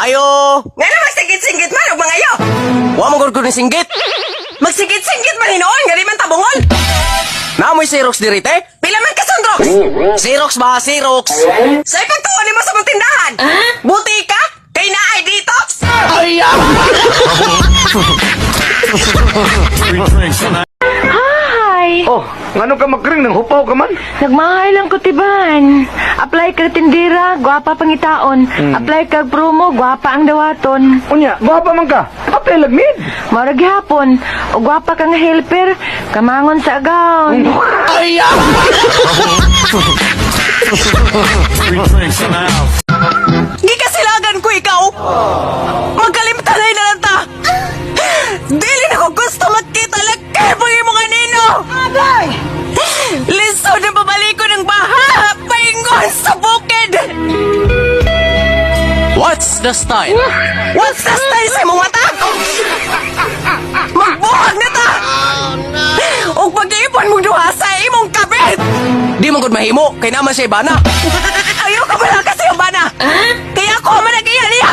Ayo! Nga na magsinggit-singgit man og mga ayo. Wa mo gud ko ni singgit. Magsinggit-singgit man hinuon nga di man tabungol. Naa moy Xerox diri, te? Pila man ka sundrox? Xerox ba? Xerox. Sa ipagtuon nimo sa mong tindahan. Buti ka kay naay detox. Hi! Oh, ngano ka magkring nang hupaw ka man? Nagmahay lang ko tiban. Apply kag tindira, gwapa pangitaon. Apply kag promo, gwapa ang dawaton. Unya, gwapa man ka. Apply lag mid. Mao ra gihapon, o gwapa kang helper, kamangon sa agaon. Gikasilagan ko ikaw. Magkalimtanay na lang ta. Dili na ko gusto magkita laki pag imong anino. Agay! Lisod na babaliko ng baha, paingon sa bukid. What's the style? What's the style sa imong mata? Magbuhag na ta! Og pag-iipon mong duha sa imong kabit! Di man gud mahimo kay naman siya bana. Ayaw ka pala kasi yung bana! Kaya ako man nag-iya niya!